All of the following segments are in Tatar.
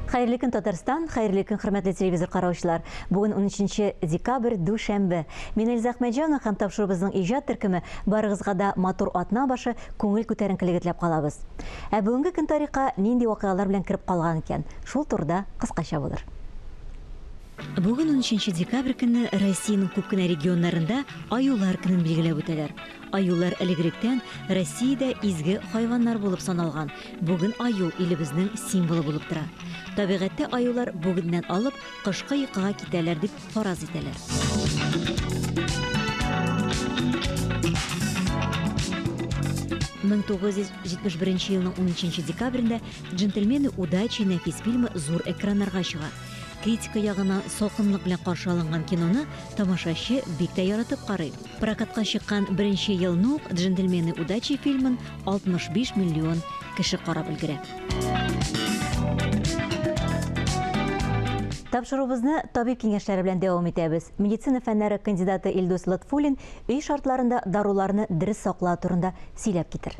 Хәерле көн, Татарстан, хәерле көн, хөрмәтле телевизор караучылар. Бүген 13 декабрь, дүшәмбе. Мин Эльза Әхмәтҗанова һәм тапшыруыбызның иҗат төркеме барыгызга да матур атна башы, күңел күтәренкелеге теләп калабыз. Ә бүгенге көн тарихка нинди вакыйгалар белән кереп калган икән? Шул турыда кыскача булыр. Бүген 13 декабрь көнне Россиянең күп кенә регионнарында Аюлар көнен билгеләп үтәләр. Аюлар элек-электән Россиядә изге хайваннар булып саналган. Бүген аю илебезнең символы булып тора. Табигатьтә аюлар бүгеннән алып кышкы йокыга китәләр дип фараз итәләр. 1971 елның 13 декабрендә Джентльмены удачи нәфис фильмы зур экраннарга чыга. Критика ягыннан салкынлык белән каршы алынган киноны тамашачы бик тә яратып карый. Прокатка чыккан беренче елны ук Джентльмены удачи фильмын 65 миллион кеше карап өлгерә. Тапшыруыбызны табиб киңәшләре белән дәвам итәбез. Медицина фәннәре кандидаты Илдус Лотфуллин өй шартларында даруларны дөрес саклау турында сөйләп китер.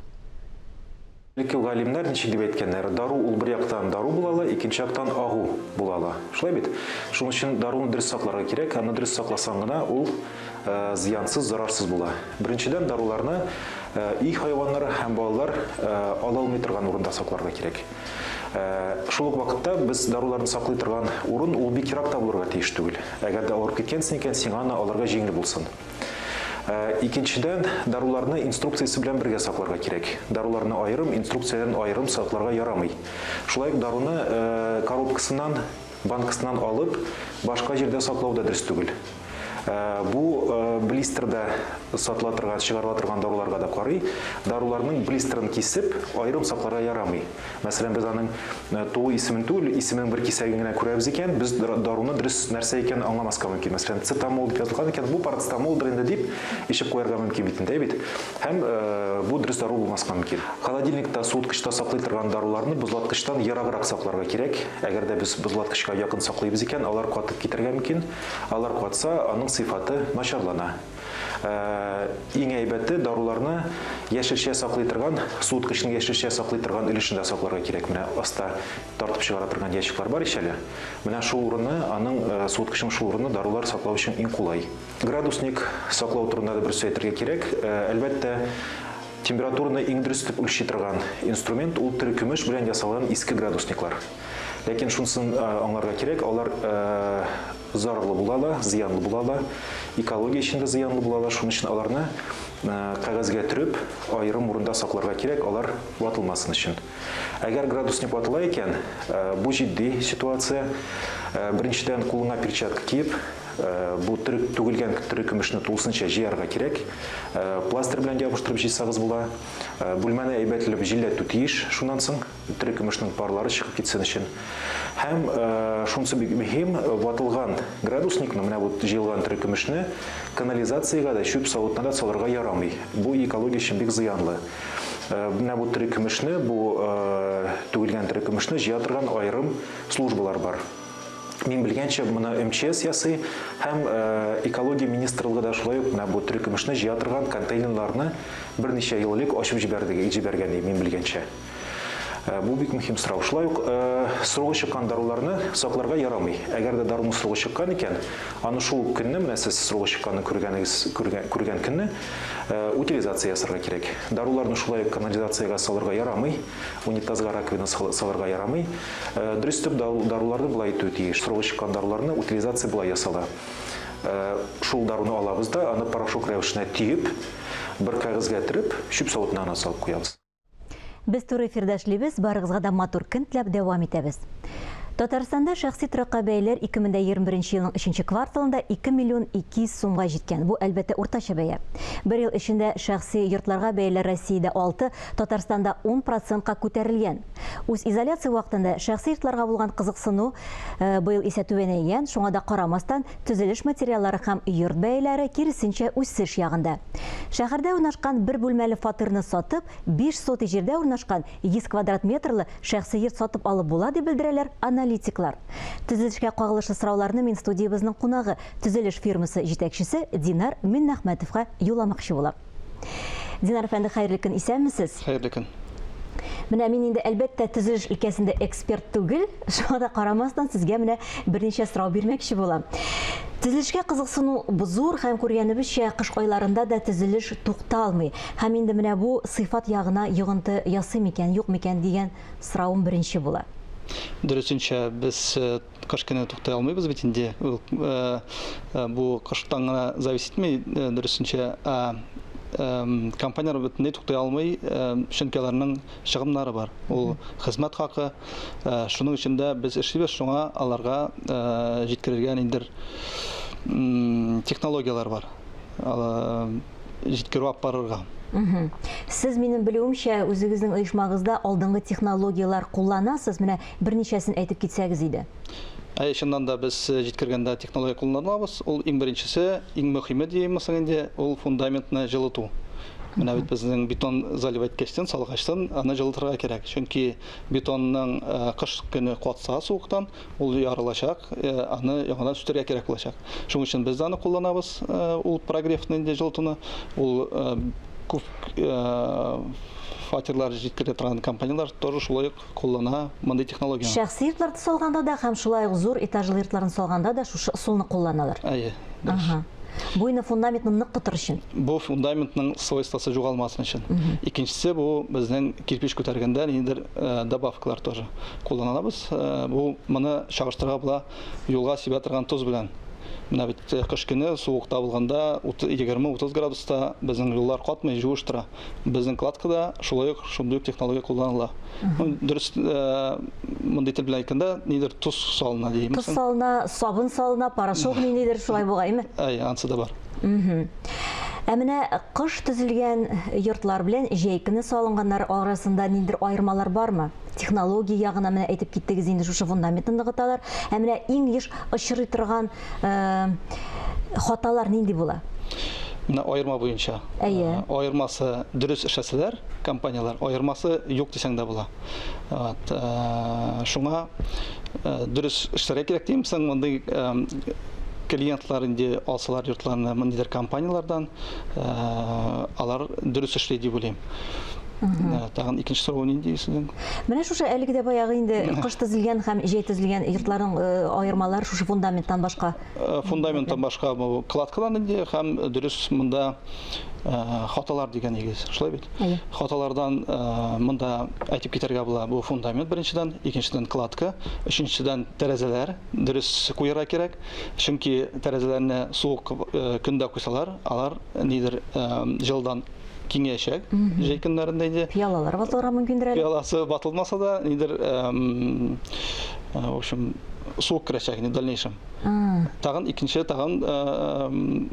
Элекке галимнәр ничек дип әйткәннәр, дару ул бер яктан дару була ала, икенче яктан агу була ала. Шулай бит? Шуның өчен даруны дөрес сакларга кирәк. Аны дөрес сакласаң гына ул э, зыянсыз, зарарсыз була. Беренчедән, даруларны э, өй хайваннары һәм балалар э, ала алмый торган урында сакларга кирәк. Шул ук вакытта без даруларны саклый торган урын ул бик еракта булырга тиеш түгел. Әгәр дә авырып киткәнсең икән, сиңа аны алырга җиңел булсын. Э, икенчедән, даруларны инструкциясе белән бергә сакларга кирәк. Даруларны аерым, инструкциядән аерым сакларга ярамый. Шулай ук даруны э, коробкасыннан, банкасыннан алып, башка җирдә саклау да дөрес түгел. Э, бу блистерда сатыла торган, чыгарыла торган даруларга да карый. Даруларның блистерын кисеп, аерым сакларга ярамый. Мәсәлән, без аның э, тулы исемен түгел, исеменең бер кисәген генә күрәбез икән, без даруны дөрес нәрсә икәнен аңламаска мөмкин. Мәсәлән, цитамол дип язылган икән, бу парацетамолдыр инде дип эчеп куярга мөмкин бит инде, бит. Һәм э, бу дөрес дару булмаска мөмкин. Холодильникта, суыткычта саклый торган даруларны бозлаткычтан ераграк сакларга кирәк. Әгәр дә без бозлаткычка якын саклыйбыз икән, алар катып китәргә мөмкин. Алар катса, аның сыйфаты начарлана. Э, иң әйбәте даруларны яшелчә саклый торган, суыткычның яшелчә саклый торган өлешендә сакларга кирәк. Менә аста тартып чыгара торган ящиклар бар ич әле. Менә шул урыны, аның э, суыткычның шул урыны дарулар саклау өчен иң кулай. Градусник саклау турында да бер сүз әйтергә кирәк. Э, әлбәттә, температураны иң дөрес итеп үлчи торган инструмент ул терекөмеш белән ясалган иске градусниклар. Ләкин шунысын аңларга кирәк, алар зарарлы була ала, зыянлы була ала, экология өчен дә зыянлы була ала. Шуның өчен аларны кәгазьгә төреп, аерым урында сакларга кирәк, алар ватылмасын өчен. Әгәр градусник ватыла икән, бу җитди ситуация. Беренчедән, кулыңа перчатка киеп, бу төрек түгелгән терекөмешне тулысынча җыярга кирәк. Пластырь белән ябыштырып җыйсагыз була. Бүлмәне әйбәтләп җилләтү тиеш шуннан соң. Терекөмешнең парлары чыгып китсен өчен. Һәм шунысы бик мөһим, ватылган градусникны, менә бу җыелган терекөмешне канализациягә дә, чүп савытына да салырга ярамый. Бу экология өчен бик зыянлы. Менә бу терекөмешне, бу түгелгән терекөмешне җыя торган аерым службалар бар. Мин белгәнчә, моны МЧС ясый һәм экология министрлыгы да шулай ук менә бу терекөмешне җыя торган контейнерларны берничә ел элек ачып җибәрде, җибәргән, мин белгәнчә. Э, бу бик мөһим сорау. Шулай ук э, срогы чыккан даруларны сакларга ярамый. Әгәр дә даруның срогы чыккан икән, аны шул ук көнне, менә сез срогы чыкканны күргәнегез, күргән, күргән көнне э, утилизация ясарга кирәк. Даруларны шулай ук канализациягә салырга ярамый, унитазга раковина салырга ярамый. Дөрес итеп даруларны болай итү тиеш. Срогы чыккан даруларны утилизация болай ясала. Шул даруны алабыз да, аны порошок рәвешенә төеп, бер кәгазьгә төреп, чүп савытына гына салып куябыз. Без туры эфирда эшлибез, барыгызга да матур көн теләп дәвам итәбез. Татарстанда шәхси торакка бәяләр 2021 елның өченче кварталында 2 миллион 200 сумга җиткән. Бу, әлбәттә, уртача бәя. Бер ел эчендә шәхси йортларга бәяләр Россиядә 6, Татарстанда 10 процентка күтәрелгән. Үзизоляция вакытында шәхси йортларга булган кызыксыну э, быел исә түбәнәйгән, шуңа да карамастан, төзелеш материаллары һәм йорт бәяләре киресенчә үсеш ягында. Шәһәрдә урнашкан бер бүлмәле фатирны сатып, 5 сотый җирдә урнашкан 100 квадрат метрлы шәхси йорт сатып алып була, дип белдерәләр аналитиклар. Төзелешкә кагылышлы сорауларны мин студиябезнең кунагы, төзелеш фирмасы җитәкчесе Динар Миннәхмәтовка юлламакчы булам. Динар әфәнде, хәерле көн, исәнмесез? Хәерле көн. Менә мин инде, әлбәттә, төзелеш өлкәсендә эксперт түгел, шуңа да карамастан сезгә менә берничә сорау бирмәкче булам. Төзелешкә кызыксыну зур һәм күргәнебезчә, кыш айларында да төзелеш тукталмый. Һәм инде менә бу сыйфат ягына йогынты ясый микән, юк микән дигән соравым беренче була. Дөресенчә, без э, кыш көне туктый алмыйбыз бит инде. Ул э, э, бу кыштан гына зависит итми, дөресенчә, компанияләр бөтенләй туктый алмый, чөнки аларның чыгымнары бар. Ул хезмәт хакы, шуның өчен дә без эшлибез, шуңа аларга җиткерелгән ниндидер технологияләр бар. Җиткерү алып барырга. Сез, минем белүемчә, үзегезнең оешмагызда алдынгы технологияләр кулланасыз. Менә берничәсен әйтеп китсәгез иде. Әйе, чыннан да без җиткергәндә технология кулланабыз. Ул иң беренчесе, иң мөһиме диеме соң инде, ул фундаментны җылыту. Менә бит безнең бетон заливать иткәчтен, салгачтын, аны җылытырга кирәк. Чөнки бетонның кыш көне катса суыктан, ул ярылачак, аны яңадан сүтәргә кирәк булачак. Шуның өчен без дә аны кулланабыз, ул прогревны инде җылытуны. Ул күп фатирлар җиткерә торган компанияләр тоже шулай ук куллана мондый технологияне. Шәхси йортларда салганда да һәм шулай ук зур этажлы йортларны салганда да шушы ысулны кулланалар. Әйе, дөрес. Ага. Бу инде фундаментны нык тотыр өчен. Бу фундаментның свойствосы югалмасын өчен. Икенчесе бу безнең кирпич күтәргәндә ниндидер э, добавкалар тоже кулланалабыз. Э, бу моны чагыштырырга була юлга сибә торган тоз белән. Менә бит э, кыш көне суыкта булганда 20-30 градуста безнең юллар катмый, юеш тора. Безнең кладкада шулай ук шундый ук технология кулланыла. Ну, дөрес, э, мондый тел белән әйткәндә, нидер тоз салына димме? Тоз салына, сабын салына, порошок ниндидер шулай бугаймы? Әй, ансы да бар. Ә менә кыш төзелгән йортлар белән җәй көне салынганнар арасында ниндидер аермалар бармы? Технология ягына менә әйтеп киттегез инде шушы фундаментны ныгыталар. Ә менә иң еш очрый торган э, хаталар нинди була? Менә аерма буенча. Әйе. Э, аермасы дөрес эшләсәләр, компанияләр, аермасы юк дисәң дә була. Вот, э, шуңа э, дөрес эшләргә кирәк дим. Соң мондый клиентлар инде алсалар йортларны мондыйдыр компанияләрдән, алар дөрес эшли дип уйлыйм. Тагын икенче сорау нинди сезнең? Менә шушы әлеге дә баягы инде кыш төзелгән һәм җәй төзелгән йортларның аермалары шушы фундаменттан башка. Фундаменттан башка бу кладкадан инде һәм дөрес монда хаталар дигән нигез. Шулай бит? Хаталардан монда әйтеп китәргә була. Бу фундамент беренчедән, икенчедән кладка, өченчедән тәрәзәләр дөрес куярга кирәк. Чөнки тәрәзәләрне суык көндә куйсалар, алар нидер җылыдан киңәячәк җәй көннәрендә инде. Пиалалар ватылырга мөмкиндер әле. Пиаласы ватылмаса да, нидер, в общем, суык керәчәк инде в дальнейшем. Тагын икенче, тагын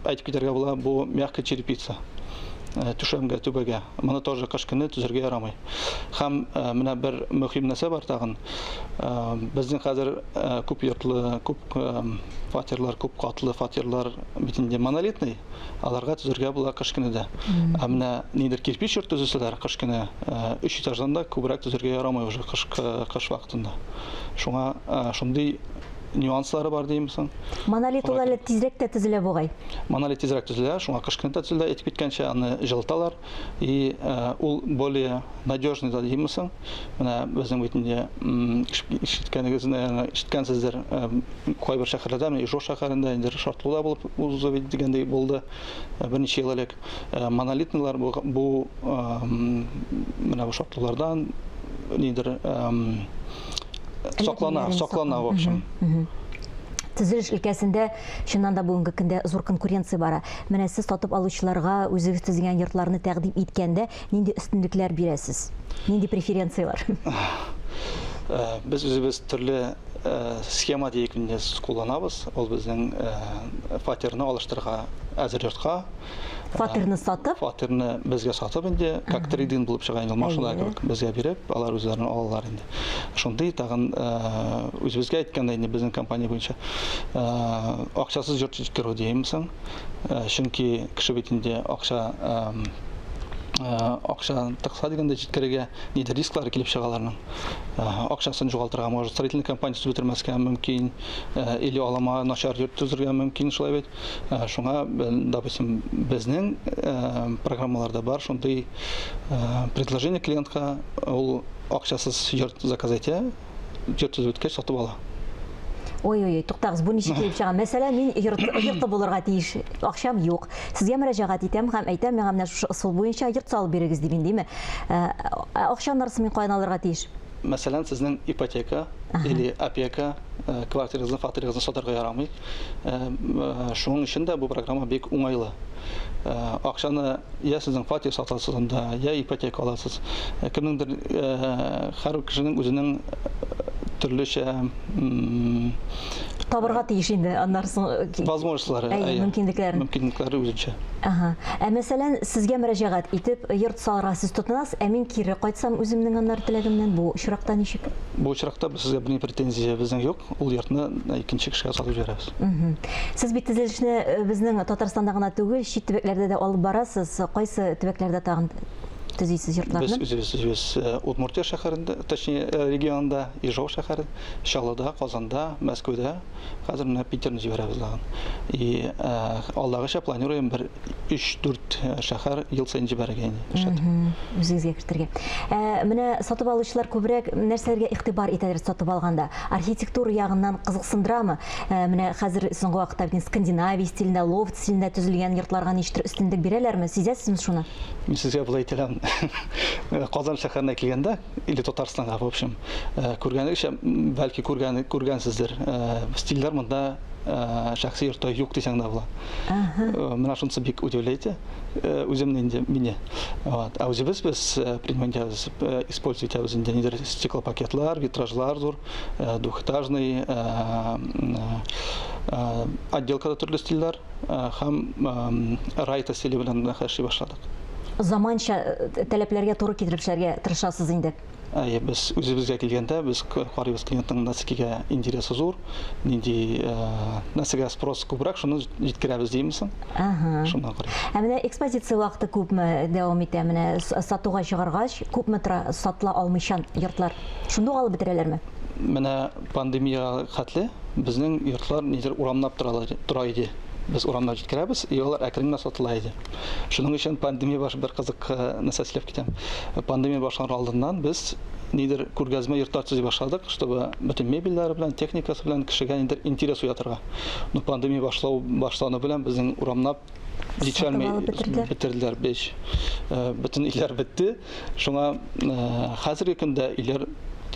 әйтеп китәргә була, бу мягкая черепица. Түшәмгә, түбәгә. Моны тоже кыш көне төзергә ярамый. Һәм менә бер мөһим нәрсә бар тагын. Безнең хәзер күп йортлы, күп фатирлар, күп катлы фатирлар бит инде монолитный. Аларга төзергә була кыш көне дә. Ә менә нидер кирпич йорт төзүчеләр кыш көне өч этаждан да күбрәк төзергә ярамый уже кыш кыш вакытында. Шуңа шундый нюанслары бар димме соң? Монолит ул әле тизрәк тә төзелә бугай. Монолит тизрәк төзелә, шуңа кыш көне дә төзелә, әйтеп киткәнчә аны җылыталар. И ул более надежный да димме соң? Менә безнең бит инде ишеткәнегез, наверное, ишеткәнсездер, Кайбер шәһәрләрдә, менә Ижор шәһәрендә инде шартлау да булып узды бит дигәндәй булды берничә ел элек. Монолитныйлар бу, бу менә бу шартлаулардан нидер саклана, саклана, в общем. Төзелеш өлкәсендә чыннан да бүгенге көндә зур конкуренция бара. Менә сез сатып алучыларга үзегез төзегән йортларны тәкъдим иткәндә нинди өстенлекләр бирәсез? Нинди преференцияләр? Без үзебез төрле схема диек инде кулланабыз. Ул безнең фатирны алыштырырга әзер йортка. Фатирны сатып? Фатирны безгә сатып инде, как трейдинг булып чыга инде, машина кебек безгә биреп, алар үзләрен алалар инде. Шундый тагын үзебезгә әйткәндә инде безнең компания буенча акчасыз йорт җиткерү димме соң? Чөнки кеше бит инде акча акча тыкса дигәндә җиткерергә нидер рисклары килеп чыга аларның. Акчасын югалтырга может, строительный компания төзеп бетермәскә мөмкин, или алама начар йорт төзергә мөмкин, шулай бит. Шуңа, допустим, безнең программаларда бар шундый предложение клиентка, ул акчасыз йорт заказ итә, йорт төзеп беткәч сатып ала. Ой-ой-ой, туктагыз, бу ничек килеп чыга? Мәсәлән, мин йорт, йортлы булырга тиеш, акчам юк. Сезгә мөрәҗәгать итәм һәм әйтәм, миңа менә шушы ысул буенча йорт салып бирегез дип инде, Ә акчаны нарсын мин каян алырга тиеш? Мәсәлән, сезнең ипотека или опека, квартирагызны, фатирыгызны сатарга ярамый. Шуның өчен дә бу программа бик уңайлы. Акчаны я сезнең фатир сатасыз анда, я ипотека аласыз. Кемнеңдер, һәр кешенең үзенең төрлечә табырга тиеш инде аннан соң возможностьлары, әйе, мөмкинлекләре. Мөмкинлекләре үзенчә. Ага. Ә мәсәлән, сезгә мөрәҗәгать итеп, йорт салырга сез тотынасыз, ә мин кире кайтсам үземнең аннары теләгемнән, бу очракта ничек? Бу очракта без сезгә берни претензия безнең юк, ул йортны икенче кешегә сатып җибәрәбез. Сез бит төзелешне безнең Татарстанда гына түгел, чит төбәкләрдә дә алып барасыз. Кайсы төбәкләрдә тагын төзисез йортларны? Без үзебез төзибез Удмуртия шәһәрендә, точнее, регионында, Ижау шәһәре, Чаллыда, Казанда, Мәскәүдә. Хәзер менә Питерны җибәрәбез тагын. И алдагыча планируем бер 3-4 шәһәр ел саен җибәрергә инде. Эшләтеп. Үзегезгә кертергә. Ә, менә сатып алучылар күбрәк нәрсәләргә игътибар итәләр сатып алганда? Архитектура ягыннан кызыксындырамы? Ә, менә хәзер соңгы вакытта бит скандинавия стилендә, лофт стилендә төзелгән йортларга ничектер өстенлек бирәләрме? Сизәсезме шуны? Мин сезгә болай әйтә алам. Казан шәһәренә килгәндә, или Татарстанга, в общем, күргәнегезчә, бәлки күргән, күргәнсездер, стильләр монда шәхси йортта юк дисәң дә була. Менә шунысы бик удивляет үземне инде мине. Вот. Ә үзебез без принимать итәбез, использовать итәбез инде нидер стеклопакетлар, витражлар зур, двухэтажный, отделкада төрле стильләр һәм райта стиле белән эшли башладык. Заманча таләпләргә туры китереп эшләргә тырышасыз инде. Әйе, без үзебезгә килгәндә, без карыйбыз клиентның нәрсәгә интересы зур, нинди нәрсәгә спрос күбрәк, шуны җиткерәбез димсең. Ага. Шуннан карыйбыз. Ә менә экспозиция вакыты күпме дәвам итә? Менә сатуга чыгаргач, күпме тора сатыла алмыйчан йортлар? Шунда ук алып бетерәләрме? Менә пандемиягә хәтле безнең йортлар нидер урамлап торалар, тора иде. Без урамнан җиткерәбез, и алар әкрен генә сатыла иде. Шуның өчен пандемия баш бер кызык нәрсә сөйләп китәм. Пандемия башланыр алдыннан без нидер күргәзмә йортлар төзи башладык, чтобы бөтен мебельләре белән, техникасы белән кешегә нидер интерес уятырга. Но пандемия башлау башлану белән безнең урамнап җитешәлми бетерделәр беш. Бөтен өйләр бетте. Шуңа хәзерге көндә өйләр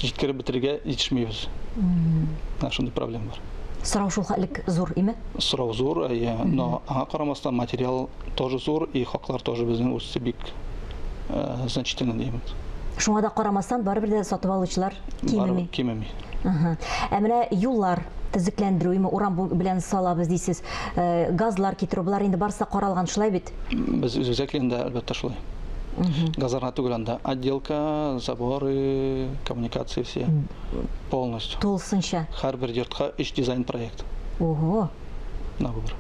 җиткереп бетерергә җитешмибез. Менә шундый проблема бар. Сорау шул хәтлек зур, име? Сорау зур, әйе, но аңа карамастан материал тоже зур и хаклар тоже безнең үсте бик значительно димез. Шуңа да карамастан, барыбер дә сатып алучылар кимеми. Кимеми. Ә менә юллар төзекләндерү, име, урам белән салабыз дисез, газлар китерү, болар инде барысы да каралган, шулай бит? Без үзебезгә килгәндә, әлбәттә, шулай. Газлар гына түгел анда, отделка, заборы, коммуникации все полностью. Тулысынча. Һәрбер йортка өч дизайн-проект. Ого. Менә бу бер.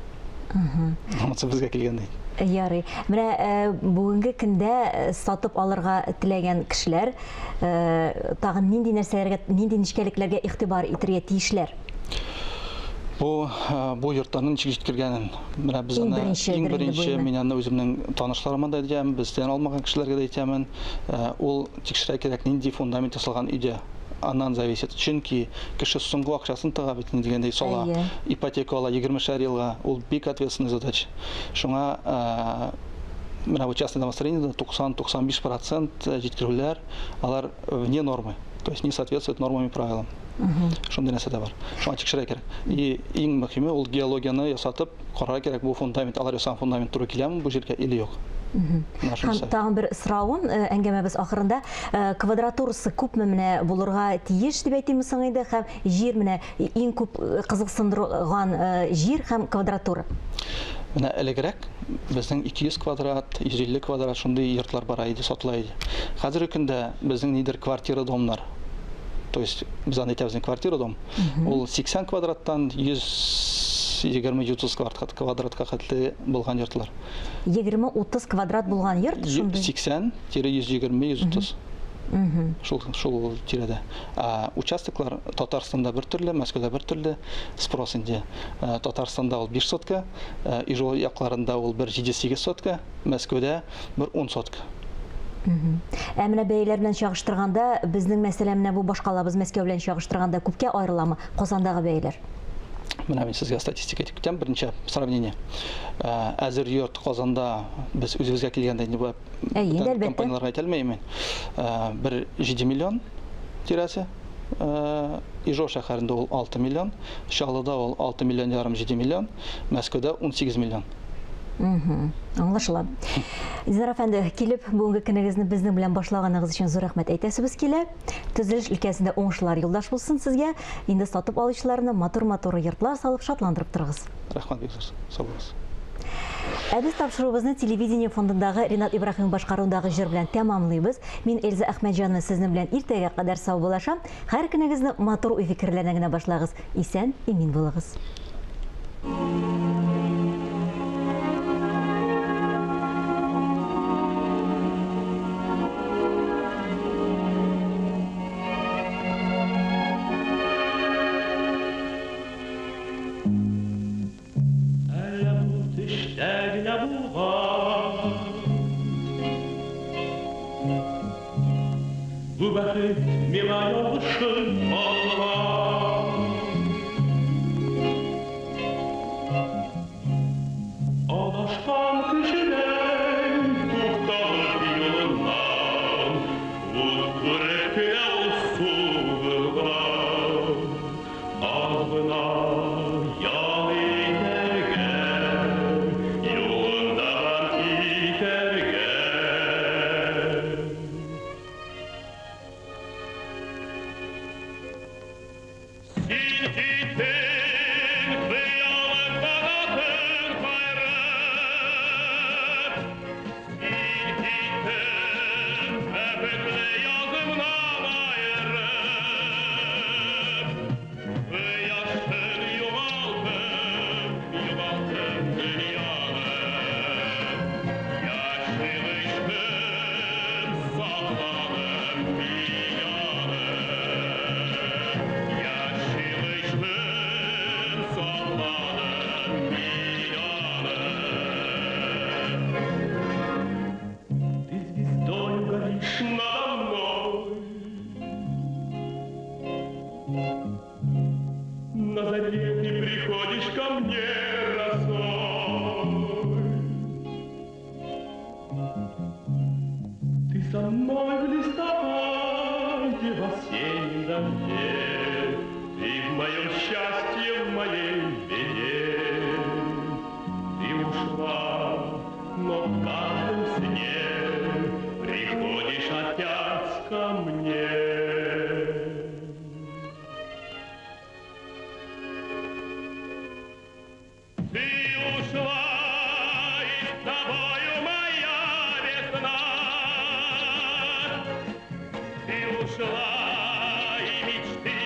Монысы безгә килгәндә. Ярый. Менә бүгенге көндә сатып алырга теләгән кешеләр тагын нинди нәрсәләргә, нинди нечкәлекләргә игътибар итергә тиешләр? Бу бу йортларның ничек җиткергәнен. Менә без аны иң беренче мин аны үземнең танышларыма да әйтәм, бездән алмаган кешеләргә дә әйтәмен. Ул тикшерә кирәк, нинди фундамент ясалган өйдә. Аннан зависит. Чөнки кеше соңгы акчасын тыга бит инде дигәндәй сала. Ипотека ала 20 елга. Ул бик ответственный задача. Шуңа менә бу частное домостроениедә 90-95% җиткерүләр алар вне нормы, то есть не соответствует нормам и правилам. Шундый нәрсә дә бар. Шуңа тикшерә кирәк. И иң мөһиме ул геологияне ясатып карарга кирәк, бу фундамент, алар ясаган фундамент туры киләме бу җиргә или юк. Һәм тагын бер соравым әңгәмәбез ахырында квадратурасы күпме менә булырга тиеш дип әйтимме соң инде һәм җир менә иң күп кызыксындырган җир һәм квадратура. Менә элегрәк безнең 200 квадрат, 150 квадрат шундый йортлар бара иде, сатыла иде. Хәзерге көндә безнең нидер квартира домнар. То есть без аны әйтәбез квартира дом. Ул 80 квадраттан 120-130 квадратка хәтле булган йортлар. 20-30 квадрат булган йорт шундый. 80-120-130. Шул шул тирәдә. Ә участоклар Татарстанда бер төрле, Мәскәүдә бер төрле спрос инде. Татарстанда ул 5 сотка, Ижау якларында ул бер 7-8 сотка, Мәскәүдә бер 10 сотка. Ә менә бәяләр белән чагыштырганда, безнең мәсәлән, менә бу башкалабыз Мәскәү белән чагыштырганда күпкә аерыламы Казандагы бәяләр? Менә мин сезгә статистика әйтеп китәм, берничә сравнение. Әзер йорт Казанда без үзебезгә килгәндә инде бу Әйе, инде әлбәттә. Компанияләргә әйтә алмыйм мин. Бер 7 миллион тирәсе. Ижау шәһәрендә ул 6 миллион, Чаллыда ул 6 миллион ярым 7 миллион, Мәскәүдә 18 миллион. Аңлашыла. Динар әфәнде, килеп бүгенге көнегезне безнең белән башлаганыгыз өчен зур рәхмәт әйтәсебез килә. Төзелеш өлкәсендә уңышлар юлдаш булсын сезгә. Инде сатып алучыларны матур-матур йортлар салып шатландырып торыгыз. Рәхмәт бик зур. Сау булыгыз. Ә без тапшыруыбызны телевидение фондындагы Ринат Ибраһимов башкаруындагы җыр белән тәмамлыйбыз. Мин Эльза Әхмәтҗанова сезнең белән иртәгә кадәр саубуллашам. Һәр көнегезне матур уй-фикерләрдән генә башлагыз. Исән, имин булыгыз. Әллә бу төштә генә булган Бу бәхет миңа ялгышып калган Адашкан кешедәй тукталып юлыннан Ут күреп кенә ул сугылган Аз гына ял итәргә, юлыннан китәргә. Син киттең, хыялым канатын каерып. Син киттең, бәхетле язымнан аерып. Кояшын югалтып, югалттым дөньяны. Яшьли гыйшкым, сакладым мин аны. Яшьли гыйшкым, сакладым мин аны. Ты звездою горишь надо мной. На заре ты приходишь ко мне росой. Ты со мной в листопаде, в осеннем дожде, Ты в моем счастье, в моей беде. Ты ушла, но в каждом сне Приходишь опять ко мне. Ты ушла, и с тобою моя весна. Ты ушла, и мечты